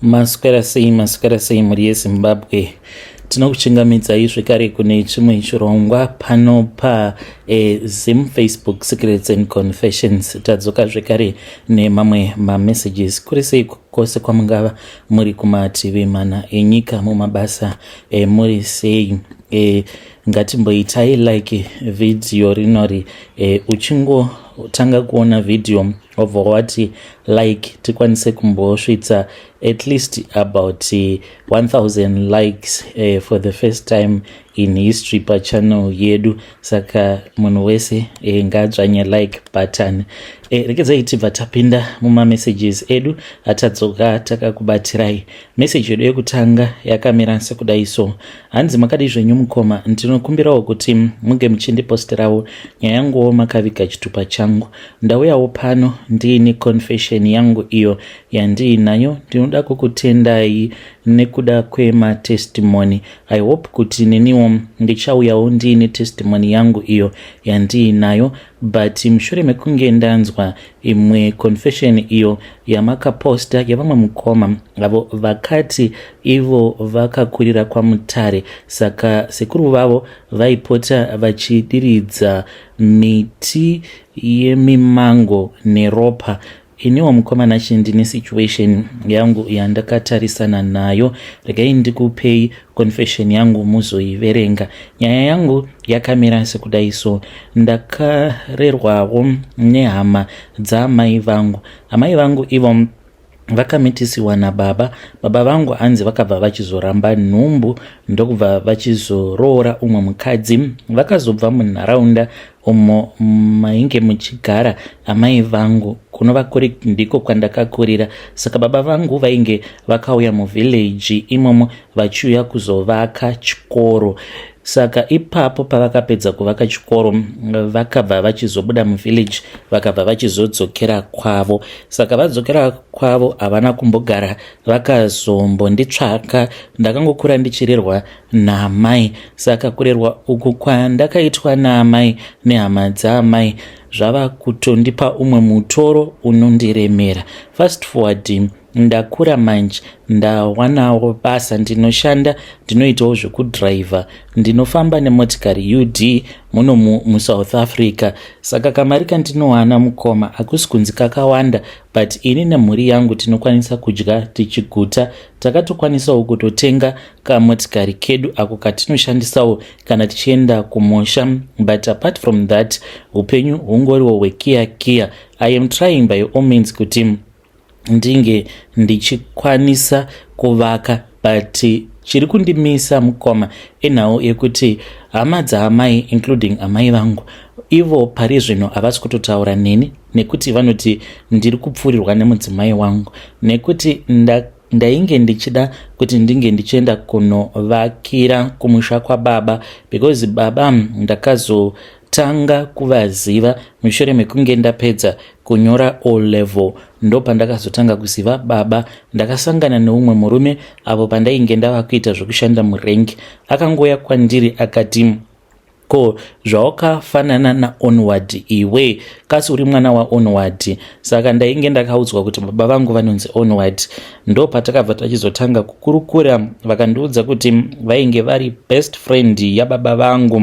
Maswera sei, maswera sei mhuri yeZimbabwe. Tinokuchingamidzai zvekare kune chimwe chirongwa pano pa Zim Facebook Secrets and Confessions. Tadzoka zvekare nemamwe mamessages. Kuri sei kwose kwamungava muri kumativi mana enyika mumabasa muri sei? Ngatimboitai like video rinori uchingotanga kuona video wobva wati like tikwanise kumbosvitsa at least about 1000 likes for the first time in history pachannel yedu. Saka munhu wese ngaadzvanye like button. Regedzai tibva tapinda mumamessages edu atadzoka takakubatirai. Message yedu yekutanga yakamira sekudai so. Hanzi, "Makadi zvenyu mukoma? Ndinokumbirawo kuti munge muchindiposterawo nyaya yanguwo makaviga chitupa changu. Ndauyawo pano ndiine confession yangu iyo yandiinayo. Ndinoda kukutendai nekuda kwematestimony. I hope kuti neniwo ndichauyawo ndiine testimony yangu iyo yandiinayo, but mushure mekunge ndanzwa imwe confession iyo yamakaposta yevamwe mukoma avo vakati ivo vakakurira kwaMutare, saka sekuru vavo vaipota vachidiridza miti yemimango neropa. Iniwo mukomana ndine situation yangu yandakatarisana nayo. Regai ndikupei confession yangu muzoiverenga. Nyaya yangu yakamira sekudai so. Ndakarerwawo nehama dzaamai vangu. Amai vangu ivo vakamitisiwa nababa. Baba vangu hanzi vakabva vachizoramba nhumbu, ndokubva vachizoroora umwe mukadzi. Vakazobva munharaunda umo mainge muchigara amai vangu, kunova kuri ndiko kwandakakurira. Saka baba vangu vainge vakauya muvhileji imomo vachiuya kuzovaka chikoro. Saka ipapo pavakapedza kuvaka chikoro, vakabva vachizobuda muvhileji, vakabva vachizodzokera kwavo. Saka vadzokera kwavo havana kumbogara vakazombonditsvaka. Ndakangokura ndichirerwa naamai. Saka kurerwa uku kwandakaitwa naamai nehama dzaamai zvava kutondipa umwe mutoro unondiremera. Fast forward, ndakura manje, ndawanawo basa, ndinoshanda, ndinoitawo zvekudhiraivha, ndinofamba nemotikari UD muno muSouth Africa. Saka kamari kandinowana mukoma hakusi kunzi kakawanda, but ini nemhuri yangu tinokwanisa kudya tichiguta. Takatokwanisawo kutotenga kamotikari kedu ako katinoshandisawo kana tichienda kumusha. But apart from that, upenyu hungoriwo hwekiya kiya. I am trying by all means kuti ndinge ndichikwanisa kuvaka, but chiri kundimisa mukoma inhau yekuti hama dzaamai, including amai vangu, ivo pari zvino havasi kutotaura neni nekuti vanoti ndiri kupfuurirwa nemudzimai wangu, nekuti ndainge ndichida kuti ndinge ndichienda kunovakira kumusha kwababa, because baba ndakazotanga kuvaziva mushure mekunge ndapedza kunyora O level. Ndo pandakazotanga kuziva baba. Ndakasangana neumwe murume apo pandainge ndava kuita zvokushanda murengi. Akangouya kwandiri akati, 'Ko zvawakafanana naOnward iwe, kasi uri mwana waOnward?' Saka ndainge ndakaudzwa kuti baba vangu vanonzi Onward. Ndo patakabva tachizotanga kukurukura. Vakandiudza kuti vainge vari best friend yababa vangu.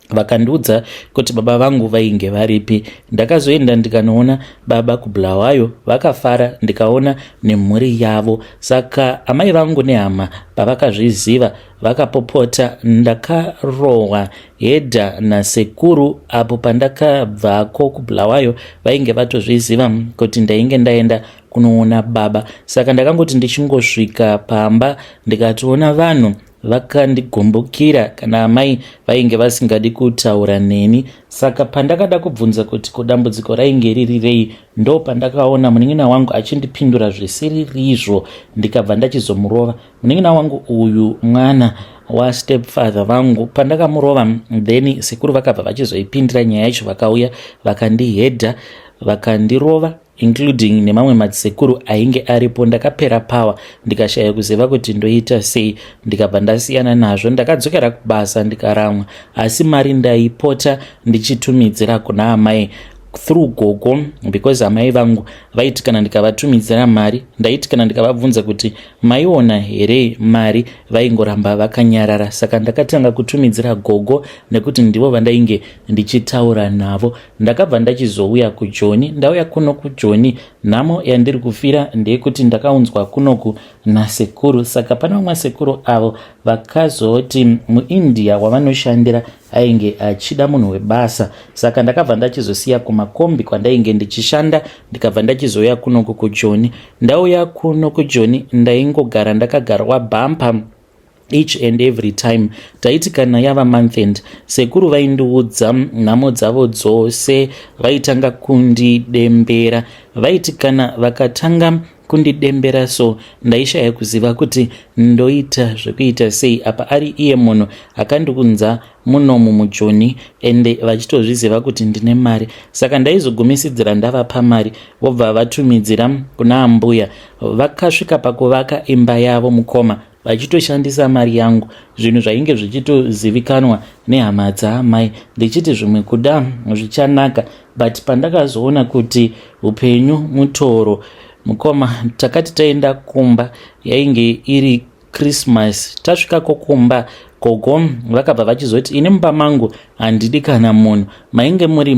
Vakandiudza kuti baba vangu vainge varipi. Ndakazoenda ndikanoona baba kuBulawayo. Vakafara ndikaona nemhuri yavo. Saka amai vangu nehama pavakazviziva vakapopota. Ndakarohwa hedha nasekuru apo pandakabvako kuBulawayo. Vainge vatozviziva kuti ndainge ndaenda kunoona baba. Saka ndakangoti ndichingosvika pamba ndikatoona vanhu vakandigumbukira, kana amai vainge vasingadi kutaura neni. Saka pandakada kubvunza kuti kudambudziko rainge riri rei, ndo pandakaona munin'ina wangu achindipindura zvisiririzvo, ndikabva ndachizomurova. Munin'ina wangu uyu mwana wastepfather vangu. Pandakamurova, then sekuru vakabva vachizoipindira nyaya yacho. Vakauya vakandihedha, vakandirova, including nemamwe madzisekuru ainge aripo. Ndakapera power, ndikashaya kuziva kuti ndoita sei, ndikabva ndasiyana nazvo. Ndakadzokera kubasa, ndikaramwa, asi mari ndaipota ndichitumidzira kuna amai. Through gogo, because amai vangu vaiti kana ndikavatumidzira mari, ndaiti kana ndikavabvunza kuti maiona here mari, vaingoramba vakanyarara. Saka ndakatanga kutumidzira gogo nekuti ndivo vandainge ndichitaura navo. Ndakabva ndachizouya kuJoni. Ndauya kuno kuJoni, nhamo yandiri kufira ndeyekuti ndakaunzwa kunoku nasekuru. Saka pane vamwe sekuru avo vakazoti muIndia wavanoshandira ainge achida munhu webasa. Saka ndakabva ndachizosiya kumakombi kwandainge ndichishanda, ndikabva ndachizouya kunoku kuJoni. Ndauya kuno kuJoni, ndaingogara ndakagarwa bhampa each and every time. Taiti kana yava month end, sekuru vaindiudza nhamo dzavo dzose, vaitanga kundidembera. Vaiti kana vakatanga kundidembera so, ndaishaya kuziva kuti ndoita zvekuita sei. Apa ari iye munhu akandiunza munomu muJoni, ende vachitozviziva kuti ndine mari. Saka ndaizogumisidzira ndavapa mari, vobva vatumidzira kuna ambuya. Vakasvika pakuvaka imba yavo, mukoma, vachitoshandisa mari yangu, zvinhu zvainge zvichitozivikanwa nehama dzaamai, ndichiti zvimwe kuda zvichanaka. But pandakazoona kuti upenyu mutoro, mukoma, takati taenda kumba, yainge iri Christmas. Tasvikako kumba, gogo vakabva vachizoti, "Ini mumba mangu handidi kana munhu. Mainge muri,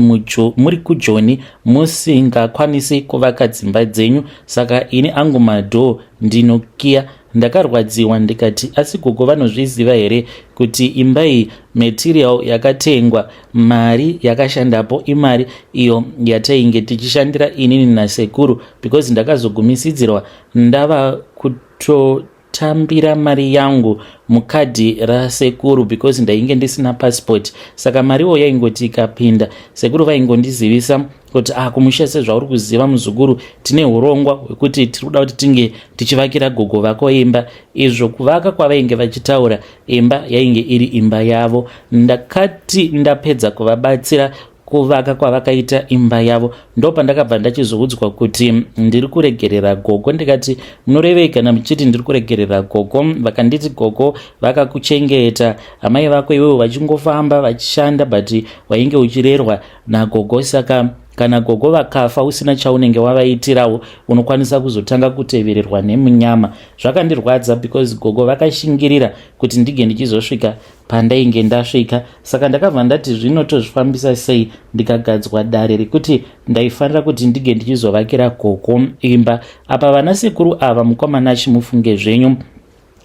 muri kuJoni musingakwanisi kuvaka dzimba dzenyu, saka ini angu madoor ndinokiya." Ndakarwadziwa, ndikati, "Asi gogo vanozviziva here kuti imba iyi material yakatengwa, mari yakashandapo imari iyo yatainge tichishandira inini nasekuru?" Because ndakazogumisidzirwa ndava kutotambira mari yangu mukadhi rasekuru, because ndainge ndisina passport. Saka mariwo yaingoti ikapinda, sekuru vaingondizivisa kuti, "Ah, kumusha, sezvauri kuziva muzukuru, tine urongwa hwekuti tiri kuda kuti tinge tichivakira gogo vako imba." Izvo kuvaka kwavainge vachitaura imba yainge iri imba yavo. Ndakati ndapedza kuvabatsira kuvaka kwavakaita imba yavo, ndo pandakabva ndachizoudzwa kuti ndiri kuregerera gogo. Ndikati, "Munorevei kana muchiti ndiri kuregerera gogo?" Vakanditi, "Gogo vakakuchengeta, amai vako iwewo vachingofamba vachishanda, but wainge uchirerwa nagogo. Saka kana gogo vakafa usina chaunenge wavaitirawo, unokwanisa kuzotanga kutevererwa nemunyama." Zvakandirwadza because gogo vakashingirira kuti ndige ndichizosvika pandainge ndasvika. Saka ndakabva ndati, "Zvinotozvifambisa sei?" Ndikagadzwa dare rekuti ndaifanira kuti ndige ndichizovakira gogo imba. Apa vana sekuru ava, mukomana, achimufunge zvenyu,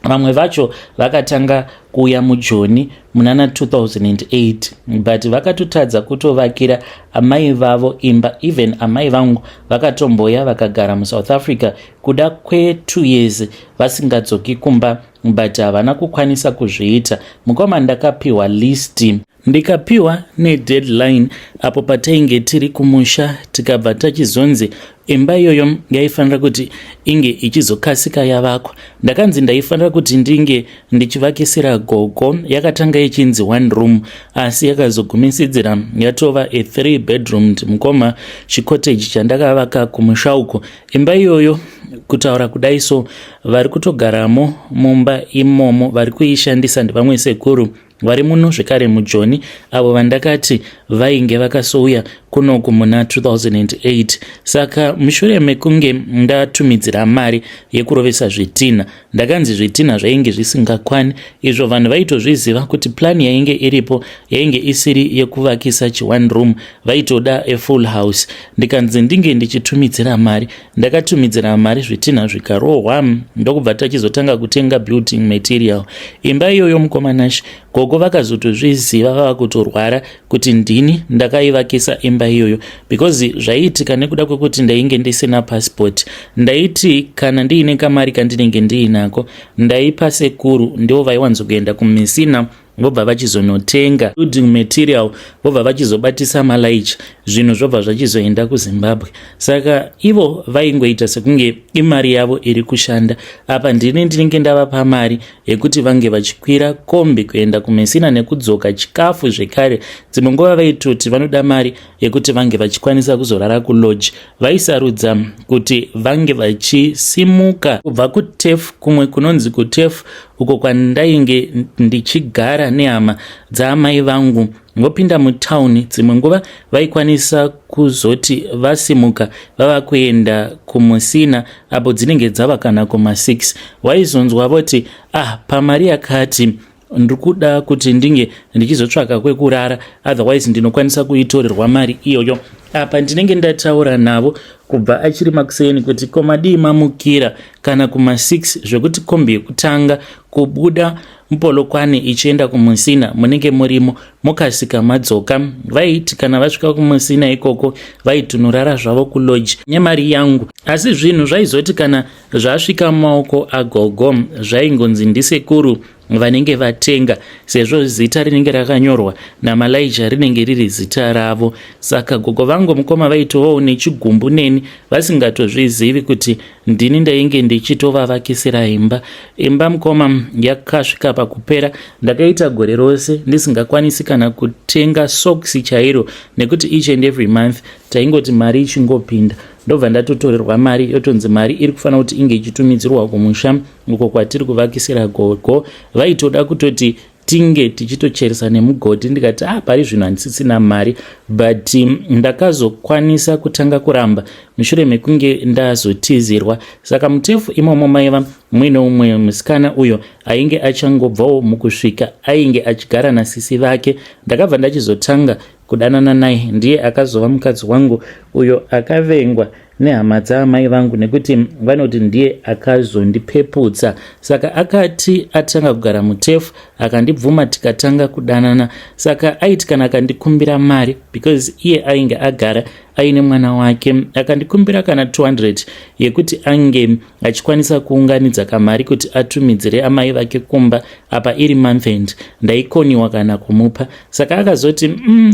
vamwe vacho vakatanga kuuya muJoni munana 2008, but vakatotadza kutovakira amai vavo imba. Even amai vangu vakatomboya vakagara muSouth Africa kuda kwe2 years vasingadzoki kumba, but havana kukwanisa kuzviita. Mukoma, ndakapiwa list, ndikapiwa nedeadline. Apo patainge tiri kumusha, tikabva tachizonzi imba iyoyo yaifanira kuti inge ichizokasika yavakwa. Ndakanzi ndaifanira kuti ndinge ndichivakisira gogo. Yakatanga ichinzi one room, asi yakazogumisidzira yatova a 3 bedroom, mukoma, chicottage chandakavaka kumusha uko. Imba iyoyo, kutaura kudai so, vari kutogaramo mumba imomo, vari kuishandisa ndevamwe sekuru vari muno zvekare muJoni, avo vandakati vainge vakasouya kunoku muna 2008. Saka mushure mekunge ndatumidzira mari yekurovesa zvitina, ndakanzi zvitina zvainge zvisingakwani, izvo vanhu vaitozviziva kuti plan yainge iripo yainge isiri yekuvakisa chi1 room, vaitoda a full house. Ndikanzi ndinge ndichitumidzira mari. Ndakatumidzira mari, zvitina zvikarohwa, ndokubva tachizotanga kutenga building material. Imba iyoyo, mukomanashi, gogo vakazotozviziva vava kutorwara kuti ndini ndakaivakisa imba iyoyo, because zvaiitika nekuda kwekuti ndainge ndisina passport. Ndaiti kana ndiine kamari kandinenge ndiinako, ndaipa sekuru, ndivo vaiwanzokuenda kuMessina, vobva vachizonotenga building material, vobva vachizobatisa malaicha, zvinhu zvobva zvachizoenda kuZimbabwe. Saka ivo vaingoita sekunge imari yavo iri kushanda. Apa ndini ndinenge ndavapa mari yekuti vange vachikwira kombi kuenda kuMessina nekudzoka, chikafu zvekare. Dzimwe nguva vaitoti vanoda mari yekuti vange vachikwanisa kuzorara kulodge. Vaisarudza kuti vange vachisimuka kubva kuTurf, kumwe kunonzi kuTurf uko kwandainge ndichigara nehama dzaamai vangu. Vopinda mutown, dzimwe nguva vaikwanisa kuzoti vasimuka vava kuenda kuMusina apo dzinenge dzava kana kuma6. Waizonzwa voti, "Ah, pamari yakati ndiri kuda kuti ndinge ndichizotsvaka kwekurara, otherwise ndinokwanisa kuitorerwa mari iyoyo." Apa ndinenge ndataura navo kubva achiri makuseni kuti komadii mamukira kana kuma6, zvekuti kombi yekutanga kubuda muPolokwane ichienda kuMusina munenge murimo, mokasika madzoka. Vaiti kana vasvika kuMusina ikoko, vaitonorara zvavo kulodge nemari yangu. Asi zvinhu zvaizoti kana zvasvika mumaoko agogo, zvaingonzi ndisekuru vanenge vatenga, sezvo zita rinenge rakanyorwa namalaija rinenge riri zita ravo. Saka gogo vangu, mukoma, vaitovawo nechigumbu neni, vasingatozvizivi kuti ndini ndainge ndichitovavakisira imba. Imba, mukoma, yakasvika pakupera. Ndakaita gore rose ndisingakwanisi kana kutenga socks chairo, nekuti each and every month taingoti mari ichingopinda, ndobva ndatotorerwa mari, yotonzi mari iri kufanira kuti inge ichitumidzirwa kumusha uko kwatiri kuvakisira gogo. Vaitoda kutoti tinge tichitocheresa nemugodhi. Ndikati, "Ah, pari zvino handisisina mari." But ndakazokwanisa kutanga kuramba mushure mekunge ndazotizirwa. Saka muTurf imomo maiva muine umwe musikana uyo ainge achangobvawo mukusvika, ainge achigara nasisi vake. Ndakabva ndachizotanga kudanana naye. Ndiye akazova mukadzi wangu, uyo akavengwa nehama dzaamai vangu nekuti vanoti ndiye akazondipeputsa. Saka akati atanga kugara muTurf, akandibvuma, tikatanga kudanana. Saka aiti kana akandikumbira mari, because iye ainge agara aine mwana wake, akandikumbira kana 200 yekuti ange achikwanisa kuunganidza kamari kuti atumidzire amai vake kumba, apa iri month end, ndaikoniwa kana kumupa. Saka akazoti,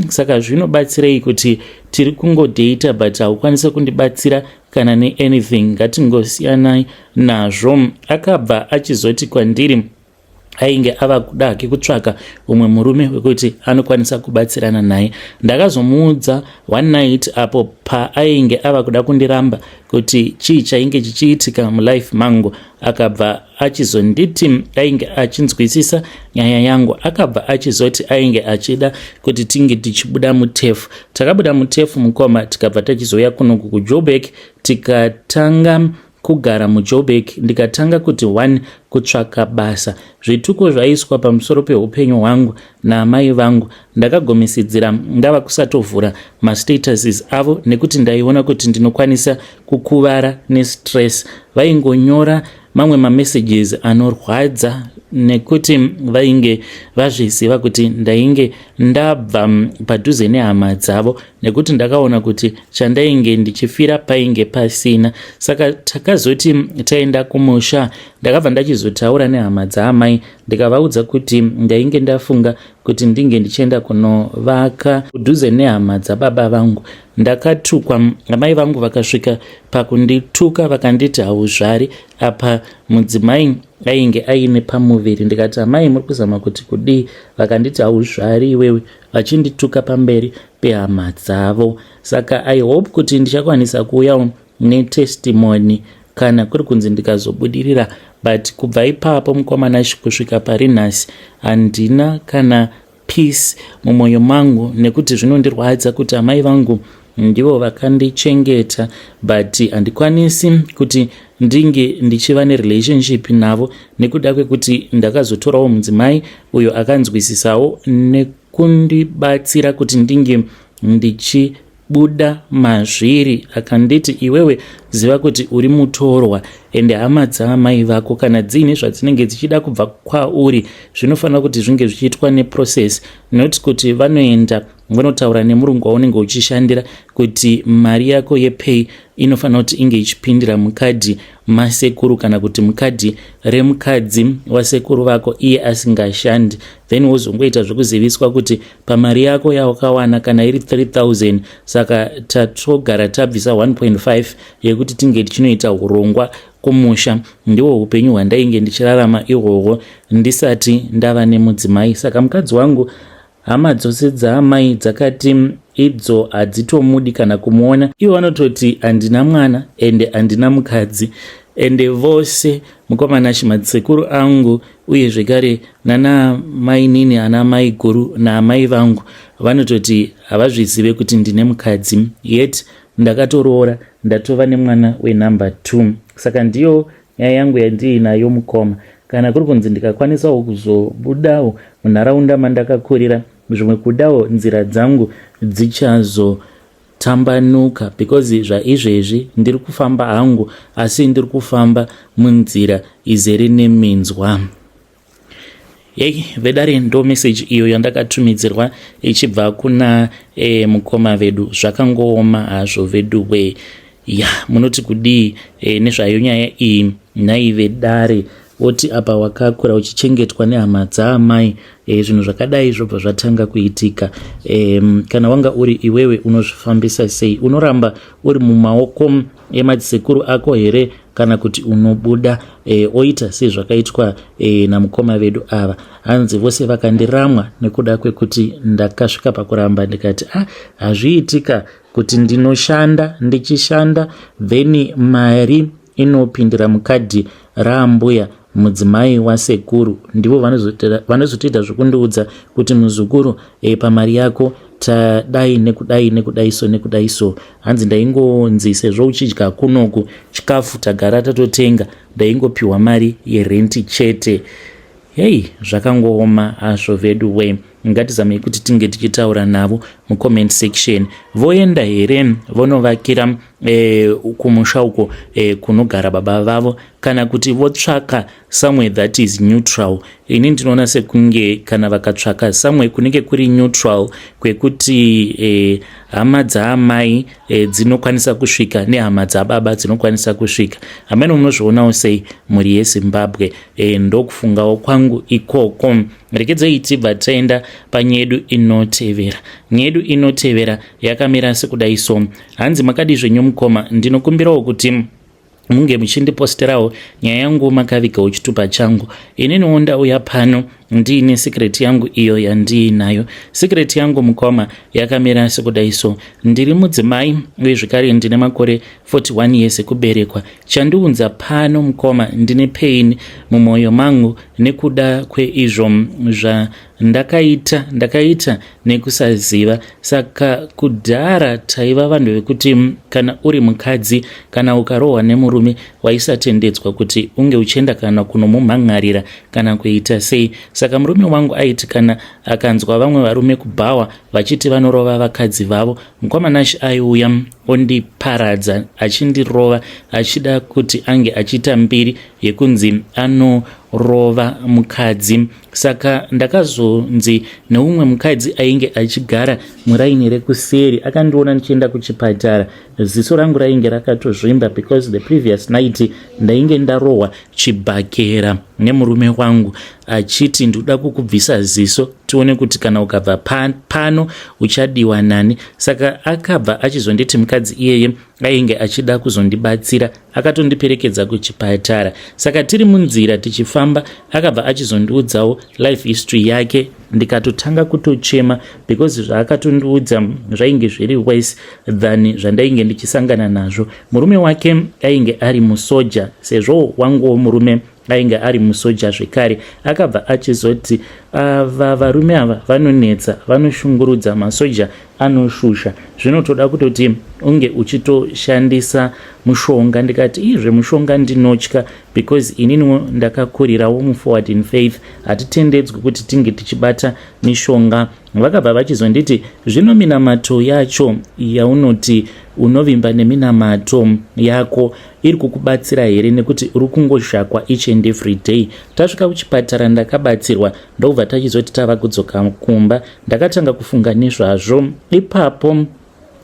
Saka zvinobatsirei kuti tiri kungodhata, but haukwanisi kundibatsira kana neanything? Ngatingosiyanai nazvo." Akabva achizoti kwandiri ainge ava kuda hake kutsvaka umwe murume wekuti anokwanisa kubatsirana naye. Ndakazomuudza one night apo paainge ava kuda kundiramba kuti chii chainge chichiitika mulife mangu. Akabva achizonditi ainge achinzwisisa nyaya yangu. Akabva achizoti ainge achida kuti tinge tichibuda muTurf. Takabuda muTurf, mukoma, tikabva tachizouya kunoku kuJoburg, tikatanga kugara muJoburg. Ndikatanga kuti one kutsvaka basa. Zvituko zvaiswa pamusoro peupenyu hwangu naamai vangu. Ndakagomisidzira ndava kusatovhura mastatuses avo nekuti ndaiona kuti ndinokwanisa kukuvara nestress. Vaingonyora mamwe mamessages anorwadza nekuti vainge vazviziva kuti ndainge ndabva padhuze nehama dzavo, nekuti ndakaona kuti chandainge ndichifira painge pasina. Saka takazoti taenda kumusha, ndakabva ndachizotaura nehama dzaamai, ndikavaudza kuti ndainge ndafunga kuti ndinge ndichienda kunovaka kudhuze nehama dzababa vangu. Ndakatukwa. Amai vangu vakasvika pakundituka, vakanditi, "Hauzvari." Apa mudzimai ainge aine pamuviri. Ndikati, "Amai, muri kuzama kuti kudii?" Vakanditi, "Hauzvari iwewe," vachindituka pamberi pehama dzavo. Saka I hope kuti ndichakwanisa kuuyawo netestimony kana kuri kunzi ndikazobudirira. But kubva ipapo, mukoma, kusvika pari nhasi, handina kana peace mumwoyo mangu, nekuti zvinondirwadza kuti amai vangu ndivo vakandichengeta, but handikwanisi kuti ndinge ndichiva nerelationship navo nekuda kwekuti ndakazotorawo mudzimai uyo akanzwisisawo nekundibatsira kuti ndinge ndichibuda mazviri. Akanditi, "Iwewe ziva kuti uri mutorwa, ende hama dzaamai vako kana dziine zvadzinenge dzichida kubva kwauri, zvinofanira kuti zvinge zvichiitwa neprocess, not kuti vanoenda vanotaura nemurungu waunenge uchishandira kuti mari yako yepay inofanira kuti inge ichipindira mukadhi masekuru kana kuti mukadhi remukadzi wasekuru vako, iye asingashandi. Then wozongoita zvekuziviswa kuti pamari yako yawakawana, kana iri 3000, saka tatogara tabvisa 1.5 yekuti tinge tichinoita urongwa kumusha." Ndihwo upenyu hwandainge ndichirarama ihwohwo ndisati ndava nemudzimai. Saka mukadzi wangu, hama dzose dzaamai dzakati idzo hadzitomudi kana kumuona. Ivo vanototi handina mwana ende handina mukadzi. Ende vose mukoma Nashe madzisekuru angu uye zvekare nana mainini ana mai guru naamai vangu vanototi havazvizive kuti ndine mukadzi yet ndakatoroora ndatova nemwana wenumber 2. Saka ndiyo nyaya yangu yandiinayo mukoma. Kana kuri kunzi ndikakwanisawo kuzobudawo munharaunda mandakakurira zvimwe kudawo nzira dzangu dzichazo tambanuka because zvaizvezvi ndiri kufamba hangu asi ndiri kufamba munzira izere neminzwa. Hei vedare, ndo message iyo yandakatumidzirwa ichibva kuna mukoma vedu. Zvakangooma hazvo vedu we. Ya, munoti kudii nezvayo nyaya iyi nhai vedare? Woti apa wakakura uchichengetwa nehama dzaamai, zvinhu zvakadai zvobva zvatanga kuitika. Kana wanga uri iwewe unozvifambisa sei? Unoramba uri mumaoko emadzisekuru ako here kana kuti unobuda oita sezvakaitwa namukoma vedu ava? Hanzi vose vakandiramwa nekuda kwekuti ndakasvika pakuramba ndikati, ah, hazviitika kuti ndinoshanda, ndichishanda then mari inopindira mukadhi raambuya mudzimai wasekuru. Ndivo vanozotoita zvokundiudza kuti muzukuru, pamari yako tadai nekudai nekudai so nekudai so. Hanzi ndaingonzi sezvo uchidya kunoku chikafu tagara tatotenga, ndaingopiwa mari yerenti chete. Hei, zvakangooma hazvo vedu we. Ngatizamei kuti tinge tichitaura navo mucomment section. Voenda here vonovakira kumusha uko kunogara baba vavo kana kuti votsvaka somewhere that is neutral? Ini ndinoona sekunge kana vakatsvaka somewhere kunenge kuri neutral kwekuti hama dzaamai dzinokwanisa kusvika nehama dzababa dzinokwanisa kusvika. Hamene munozvionawo sei, mhuri yeZimbabwe? Ndokufungawo kwangu ikoko. Rekedzei tibva taenda panyedu inotevera. Nyedu inotevera yakamira sekudai so. Hanzi, makadi zvenyu mukoma, ndinokumbirawo kuti munge muchindiposterawo nyaya yangu makavigawo chitupa changu. Ininiwo ndauya pano ndiine secret yangu iyo yandiinayo. Secret yangu mukoma yakamira sekudai so. Ndiri mudzimai uye zvekare ndine makore 41 years ekuberekwa. Chandiunza pano mukoma, ndine pain mumwoyo mangu nekuda kweizvo zvandakaita, ndakaita nekusaziva. Saka kudhara taiva vanhu vekuti kana uri mukadzi, kana ukarohwa nemurume, waisatendedzwa kuti unge uchienda kana kunomumhan'arira kana kuita sei. Saka murume wangu aiti kana akanzwa vamwe varume kubhawa vachiti vanorova vakadzi vavo, mukoma Nashi, aiuya ondiparadza achindirova, achida kuti ange achiita mbiri yekunzi anorova mukadzi. Saka ndakazonzi neumwe mukadzi ainge achigara muraini rekuseri, akandiona ndichienda kuchipatara, ziso rangu rainge rakatozvimba because the previous night ndainge ndarohwa chibhakera nemurume wangu achiti ndinoda kukubvisa ziso tione kuti kana ukabva pano uchadiwa nani. Saka akabva achizonditi mukadzi iyeye ainge achida kuzondibatsira, akatondiperekedza kuchipatara. Saka tiri munzira tichifamba, akabva achizondiudzawo life history yake, ndikatotanga kutochema because zvaakatondiudza zvainge zviri worse than zvandainge ndichisangana nazvo. Murume wake ainge ari musoja, sezvo wanguwo murume ainge ari musoja zvekare. Akabva achizoti ava varume ava vanonetsa, vanoshungurudza, masoja anoshusha, zvinotoda kutoti unge uchitoshandisa mushonga. Ndikati izve mushonga ndinotya because ininiwo ndakakurirawo muForward in Faith, hatitendedzwi kuti tinge tichibata mishonga. Vakabva vachizonditi zvino minamato yacho yaunoti unovimba neminamato yako iri kukubatsira here, nekuti uri kungozhakwa each and every day? Tasvika kuchipatara ndakabatsirwa, ndokubva tachizoti tava kudzoka kumba ndakatanga kufunga nezvazvo. Ipapo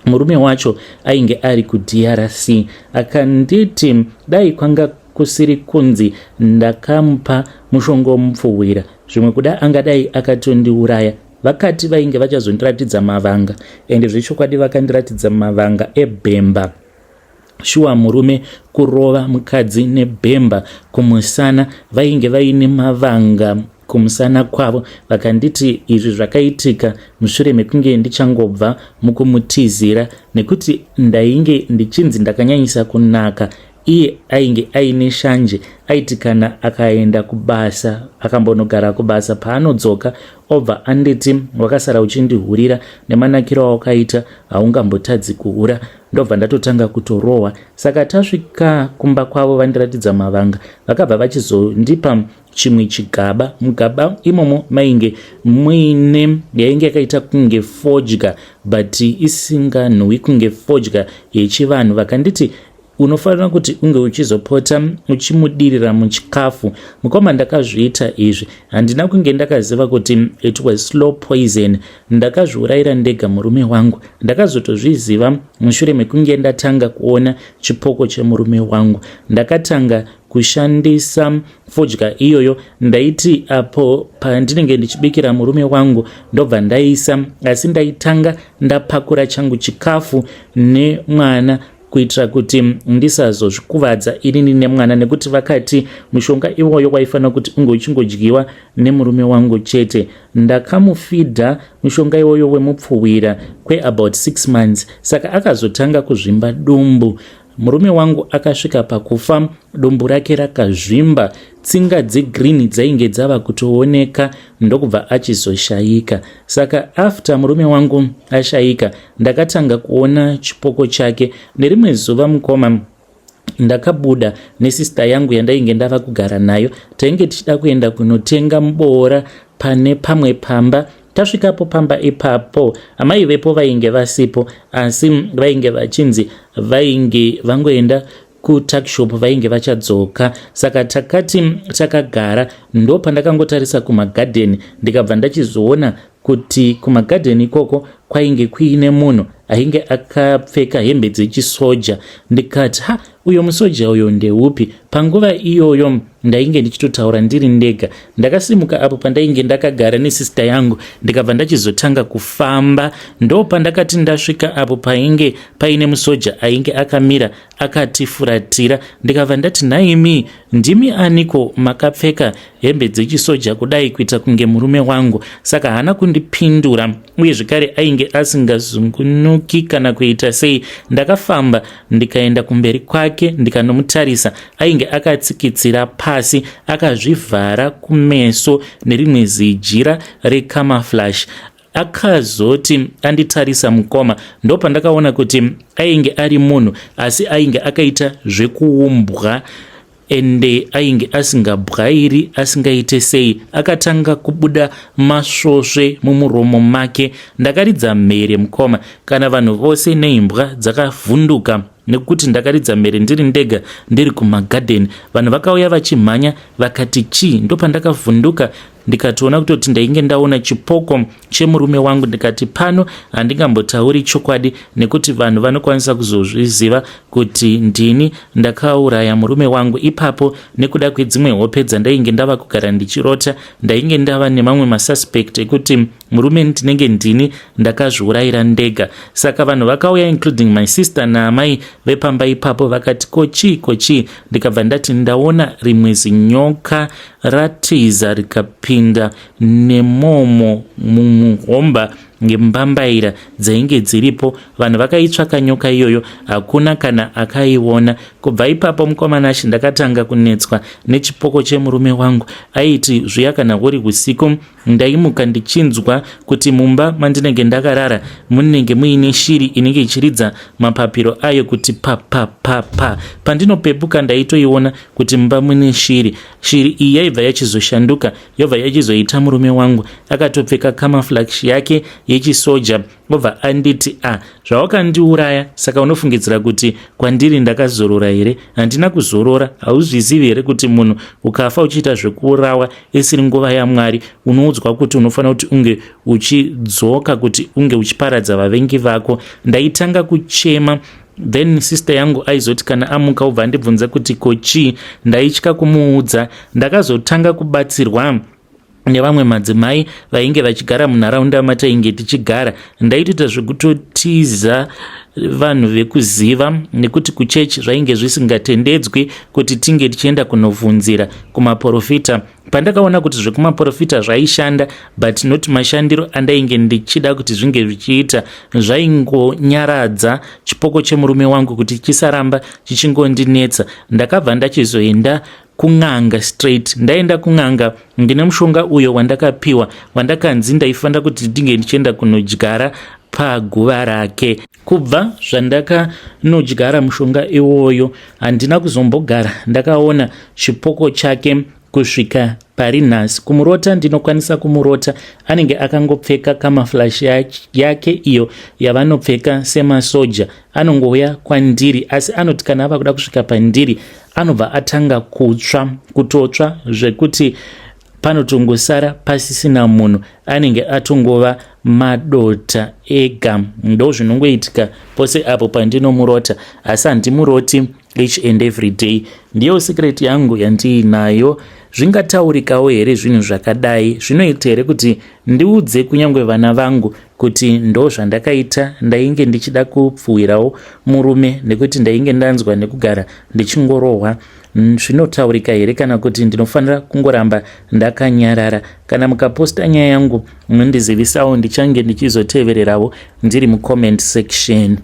murume wacho ainge ari kuDRC akanditi dai kwanga kusiri kunzi ndakamupa mushonga womupfuwira, zvimwe kuda angadai akatondiuraya. Vakati vainge vachazondiratidza mavanga, ende zvechokwadi vakandiratidza mavanga ebhemba. Shuwa, murume kurova mukadzi nebhemba kumusana, vainge vaine mavanga kumusana kwavo. Vakanditi izvi zvakaitika mushure mekunge ndichangobva mukumutizira nekuti ndainge ndichinzi ndakanyanyisa kunaka. Iye ainge aine shanje, aiti kana akaenda kubasa, akambonogara kubasa, paanodzoka obva anditi, "Wakasara uchindihurira, nemanakiro awakaita haungambotadzi kuhura." Ndobva ndatotanga kutorohwa. Saka tasvika kumba kwavo, vandiratidza mavanga, vakabva vachizondipa chimwe chigaba. Mugaba imomo mainge muine yainge yakaita kunge fodya, but isinganhuwi kunge fodya yechivanhu. Vakanditi, "Unofanira kuti unge uchizopota uchimudirira muchikafu." Mukoma, ndakazviita izvi. Handina kunge ndakaziva kuti it was slow poison. Ndakazviurayira ndega murume wangu. Ndakazotozviziva mushure mekunge ndatanga kuona chipoko chemurume wangu. Ndakatanga kushandisa fodya iyoyo. Ndaiti apo pandinenge ndichibikira murume wangu, ndobva ndaisa, asi ndaitanga ndapakura changu chikafu nemwana kuitira kuti ndisazozvikuvadza inini nemwana, nekuti vakati mushonga iwoyo waifanira kuti unge uchingodyiwa nemurume wangu chete. Ndakamufidha mushonga iwoyo wemupfuwira kweabout 6 months. Saka akazotanga kuzvimba dumbu. Murume wangu akasvika pakufa, dumbu rake rakazvimba, tsinga dzegreen dzainge dzava kutooneka, ndokubva achizoshayika. Saka after murume wangu ashayika, ndakatanga kuona chipoko chake. Nerimwe zuva, mukoma, ndakabuda nesista yangu yandainge ndava kugara nayo. Tainge tichida kuenda kunotenga muboora pane pamwe pamba. Tasvikapo pamba ipapo, amai vepo vainge vasipo, asi vainge vachinzi vainge vangoenda kutuckshop, vainge vachadzoka. Saka takati takagara, ndo pandakangotarisa kumagadheni, ndikabva ndachizoona kuti kumagadheni ikoko kwainge kuine munhu ainge akapfeka hembe dzechisoja. Ndikati, "Ha, uyo musoja uyo ndeupi?" Panguva iyoyo ndainge ndichitotaura ndiri ndega. Ndakasimuka apo pandainge ndakagara nesista yangu, ndikabva ndachizotanga kufamba. Ndo pandakati ndasvika apo painge paine musoja ainge akamira akatifuratira, ndikabva ndati, "Nhaimi, ndimi aniko makapfeka hembe dzechisoja kudai, kuita kunge murume wangu?" Saka haana kundipindura, uye zvekare ainge asingazungunuki kana kuita sei. Ndakafamba ndikaenda kumberi kwake, ndikanomutarisa. Ainge akatsikitsira pasi, akazvivhara kumeso nerimwe zijira recamouflage. Akazoti anditarisa, mukoma, ndopandakaona kuti ainge ari munhu, asi ainge akaita zvekuumbwa, ende ainge asingabwairi, asingaite sei. Akatanga kubuda masvosve mumuromo make. Ndakaridza mhere, mukoma, kana vanhu vose neimbwa dzakavhunduka, nekuti ndakaridza mhere ndiri ndega, ndiri kumagadheni. Vanhu vakauya vachimhanya, vakati, "Chii?" Ndopandakavhunduka, ndikatoona kutoti ndainge ndaona chipoko chemurume wangu. Ndikati, "Pano handingambotauri chokwadi, nekuti vanhu vanokwanisa kuzozviziva kuti ndini ndakauraya murume wangu." Ipapo, nekuda kwedzimwe hope dzandainge ndava kugara ndichirota, ndainge ndava nemamwe masuspect ekuti murume ndinenge ndini ndakazviurayira ndega. Saka vanhu vakauya, including my sister naamai vepamba ipapo. Vakati, "Ko chii, ko chii?" Ndikabva ndati ndaona rimwe zinyoka ratiza, rikapinda nemomo mumuhomba ngembambaira dzainge dziripo. Vanhu vakaitsvaka nyoka iyoyo, hakuna kana akaiona. Kubva ipapo, mukomanashi, ndakatanga kunetswa nechipoko chemurume wangu. Aiti zviya kana uri usiku, ndaimuka ndichinzwa kuti mumba mandinenge ndakarara munenge muine shiri inenge ichiridza mapapiro ayo kuti papapapa. Pandinopepuka, ndaitoiona kuti mumba mune shiri. Shiri iyi yaibva yachizoshanduka, yobva yachizoita murume wangu akatopfeka camouflage yake yechisoja. Obva anditi, "A, zvawakandiuraya, saka unofungidzira kuti kwandiri ndakazorora here? Handina kuzorora. Hauzvizivi here kuti munhu ukafa uchiita zvekuurawa isiri nguva yaMwari, unoudzwa kuti unofanira kuti unge uchidzoka kuti unge uchiparadza vavengi vako?" Ndaitanga kuchema. Then sister yangu aizoti kana amuka, ubva andibvunza kuti, "Ko chii?" Ndaitya kumuudza. Ndakazotanga kubatsirwa Nevamwe madzimai vainge vachigara munharaunda matainge tichigara, ndaitoita zvekutotiza vanhu vekuziva, nekuti kuchechi zvainge zvisingatendedzwi kuti tinge tichienda kunovhunzira kumaprofita. Pandakaona kuti zvekumaprofita zvaishanda, but not mashandiro andainge ndichida kuti zvinge zvichiita, zvaingonyaradza chipoko chemurume wangu kuti chisaramba chichingondinetsa, ndakabva ndachizoenda kun'anga straight. Ndaenda kun'anga, ndine mushonga uyo wandakapiwa, wandakanzi ndaifanira kuti ndinge ndichienda kunodyara paguva rake. Kubva zvandakanodyara mushonga iwoyo, handina kuzombogara ndakaona chipoko chake kusvika pari nhasi. Kumurota ndinokwanisa kumurota, anenge akangopfeka camouflage yake iyo yavanopfeka semasoja. Anongouya kwandiri, asi anoti kana ava kuda kusvika pandiri, anobva atanga kutsva, kutotsva zvekuti panotongosara pasisina munhu, anenge atongova madota ega. Ndo zvinongoitika pose apo pandinomurota, asi handimuroti each and every day. Ndiyo secret yangu yandiinayo. Zvingataurikawo here zvinhu zvakadai? Zvinoita here kuti ndiudze kunyange vana vangu kuti ndo zvandakaita? Ndainge ndichida kupfuwirawo murume nekuti ndainge ndanzwa nekugara ndichingorohwa. Zvinotaurika here, kana kuti ndinofanira kungoramba ndakanyarara? Kana mukaposta nyaya yangu, munondizivisawo, ndichange ndichizotevererawo ndiri mucomment section.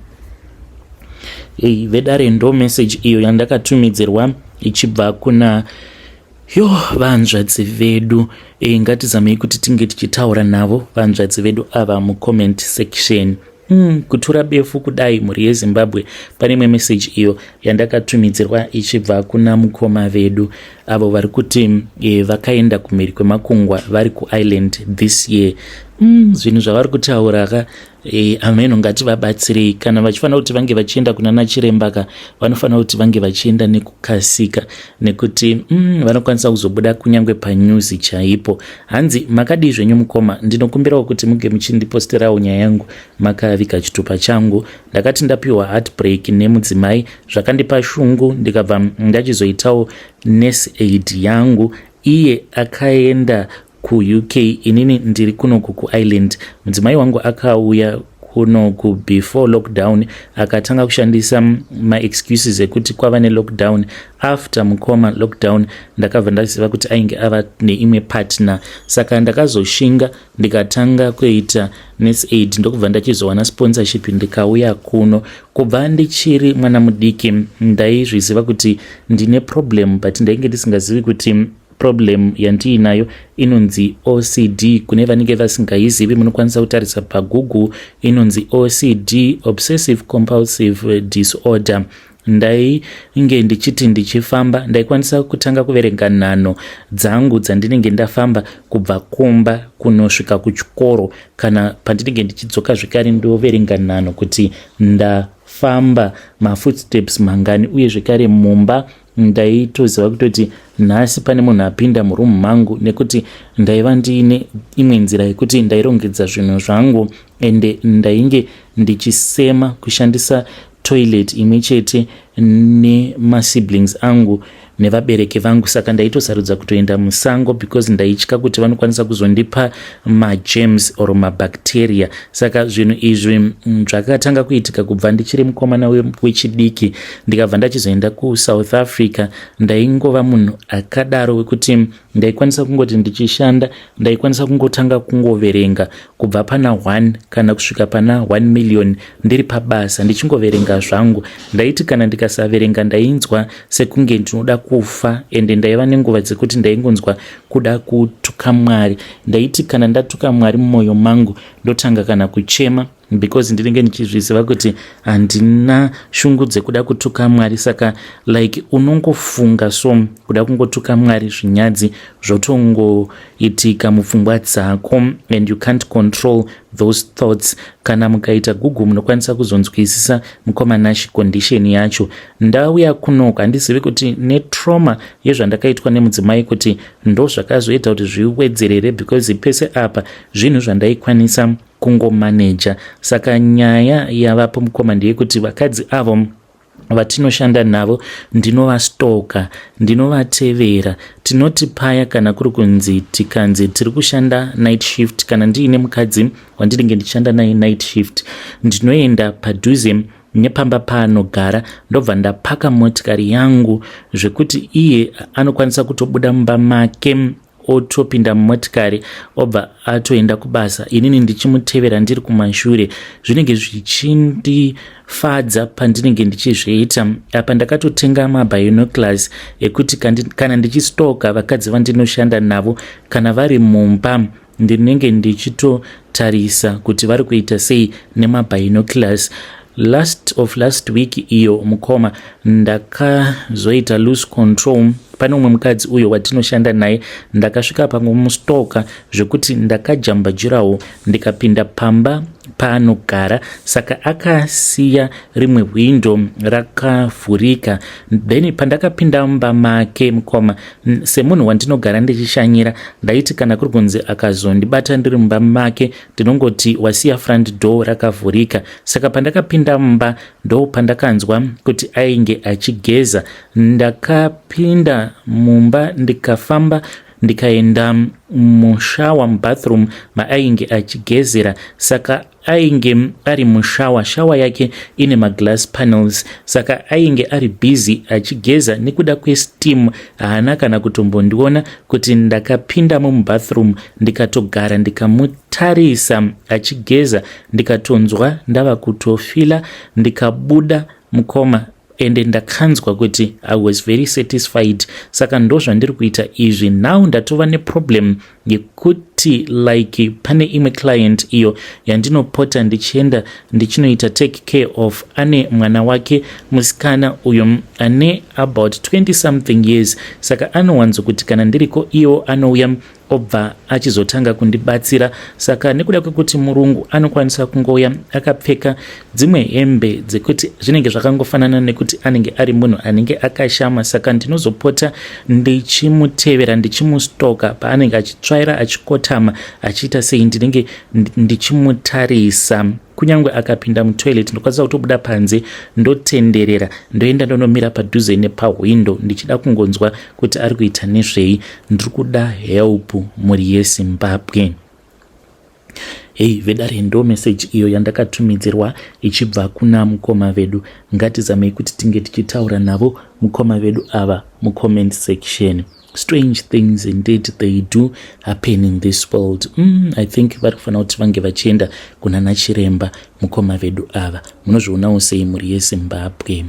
Ei vedare, ndo message iyo yandakatumidzirwa ichibva kuna yo vanzvadzi vedu. Ngatizamei kuti tinge tichitaura navo vanzvadzi vedu ava mucomment section. Kutura befu kudai, mhuri yeZimbabwe. Pane imwe meseji iyo yandakatumidzirwa ichibva kuna mukoma vedu avo vari kuti vakaenda kumhiri kwemakungwa, vari kuIreland this year. Zvinhu zvavari kutaura ka, ameno, ngativabatsirei. Kana vachifanira kuti vange vachienda kuna nachiremba ka, vanofanira kuti vange vachienda nekukasika, nekuti vanokwanisa kuzobuda kunyange panews chaipo. Hanzi, "Makadii zvenyu mukoma? Ndinokumbirawo kuti muge muchindiposterawo nyaya yangu makaviga chitupa changu. Ndakati ndapiwa heartbreak nemudzimai, zvakandipa shungu, ndikabva ndachizoitawo nurse aid yangu. Iye akaenda kuUK, inini ndiri kunoku kuIreland. Mudzimai wangu akauya kunoku before lockdown, akatanga kushandisa maexcuses ekuti kwava nelockdown. After, mukoma, lockdown, ndakabva ndaziva kuti ainge ava neimwe partner. Saka ndakazoshinga, ndikatanga kuita nurse aid, ndokubva ndachizowana sponsorship, ndikauya kuno. Kubva ndichiri mwana mudiki ndaizviziva kuti ndine problem, but ndainge ndisingazivi kuti problem yandiinayo inonzi OCD. Kune vanenge vasingaizivi, munokwanisa kutarisa paGoogle, inonzi OCD, obsessive compulsive disorder. Ndainge ndichiti ndichifamba, ndaikwanisa kutanga kuverenga nhano dzangu dzandinenge ndafamba kubva kumba kunosvika kuchikoro. Kana pandinenge ndichidzoka zvekare, ndoverenga nhano kuti ndafamba mafootsteps mangani. Uye zvekare mumba ndaitoziva kutoti nhasi pane munhu apinda murumu mangu, nekuti ndaiva ndiine imwe nzira yekuti ndairongedza zvinhu zvangu. Ende ndainge ndichisema kushandisa toilet imwe chete nemasiblings angu nevabereki vangu, saka ndaitosarudza kutoenda musango because ndaitya kuti vanokwanisa kuzondipa magerms or mabacteria. Saka zvinhu izvi zvakatanga kuitika kubva ndichiri mukomana wechidiki. Ndikabva ndachizoenda kuSouth Africa, ndaingova munhu akadaro wekuti ndaikwanisa kungoti ndichishanda, ndaikwanisa kungotanga kungoverenga kubva pana 1 kana kusvika pana 1 million ndiri pabasa, ndichingoverenga zvangu. Ndaiti kana ndikasaverenga, ndainzwa sekunge ndinoda kufa. Ende ndaiva nenguva dzekuti ndaingonzwa kuda kutuka Mwari. Ndaiti kana ndatuka Mwari mumwoyo mangu, ndotanga kana kuchema, because ndinenge ndichizviziva kuti handina shungu dzekuda kutuka Mwari. Saka like unongofunga so kuda kungotuka Mwari, zvinyadzi zvotongoitika mupfungwa dzako and you can't control those thoughts. Kana mukaita Google, munokwanisa kuzonzwisisa, mukoma Nashi, condition yacho. Ndauya kunoko, handizivi kuti netrauma yezvandakaitwa nemudzimai kuti ndo zvakazoita kuti zviwedzerere, because pese apa zvinhu zvandaikwanisa kungomaneja. Saka nyaya yavapo, mukoma, ndeyekuti vakadzi avo Vatinoshanda navo ndinovastoka, ndinovatevera. Tinoti paya kana kuri kunzi tikanzi tiri kushanda night shift, kana ndiine mukadzi wandinenge ndichishanda naye night shift, ndinoenda padhuze nepamba paanogara, ndobva ndapaka motikari yangu zvekuti iye anokwanisa kutobuda mumba make, otopinda mumotikari, obva atoenda kubasa, inini ndichimutevera ndiri kumashure. Zvinenge zvichindifadza pandinenge ndichizviita. Apa ndakatotenga mabinoculars ekuti kana ndichistoka vakadzi vandinoshanda navo, kana vari mumba, ndinenge ndichitotarisa kuti vari kuita sei nemabinoculars. Last of last week iyo, mukoma, ndakazoita lose control. Pane umwe mukadzi uyo watinoshanda naye, ndakasvika pamustoka zvekuti ndakajamba jirawo, ndikapinda pamba paanogara. Saka akasiya rimwe hwindo rakavhurika. Then pandakapinda mumba make, mukoma, semunhu wandinogara ndichishanyira, ndaiti kana kuri kunzi akazondibata ndiri mumba make, ndinongoti wasiya front door rakavhurika. Saka pandakapinda mumba, ndo pandakanzwa kuti ainge achigeza. Ndakapinda mumba, ndikafamba, ndikaenda mushower, mubathroom maainge achigezera. Saka ainge ari mushower, shower yake ine maglass panels. Saka ainge ari busy achigeza, nekuda kwesteam haana kana kutombondiona kuti ndakapindamo mubathroom. Ndikatogara, ndikamutarisa achigeza, ndikatonzwa ndava kutofila, ndikabuda, mukoma, ende ndakanzwa kuti I was very satisfied. Saka ndo zvandiri kuita izvi. Now ndatova neproblem yekuti, like, pane imwe client iyo yandinopota ndichienda ndichinoita take care of. Ane mwana wake musikana uyo ane about 20 something years. Saka anowanzokuti kana ndiriko, iwo anouya, obva achizotanga kundibatsira. Saka nekuda kwekuti murungu anokwanisa kungouya akapfeka dzimwe hembe dzekuti zvinenge zvakangofanana nekuti anenge ari munhu anenge akashama, saka ndinozopota ndichimutevera, ndichimustoka paanenge achitsvaira, achikotama, achiita sei, ndinenge ndichimutarisa. Kunyange akapinda mutoilet, ndokwanisa kutobuda panze, ndotenderera, ndoenda ndonomira padhuze nepahwindo, ndichida kungonzwa kuti ari kuita nezvei. Ndiri kuda help, mhuri yeZimbabwe. Hei vedare, ndo meseji iyo yandakatumidzirwa ichibva kuna mukoma vedu. Ngatizamei kuti tinge tichitaura navo mukoma vedu ava mucomment section. Strange things indeed, they do happen in this world. I think vari kufanira kuti vange vachienda kuna nachiremba mukoma vedu ava. Munozvionawo sei, mhuri yeZimbabwe?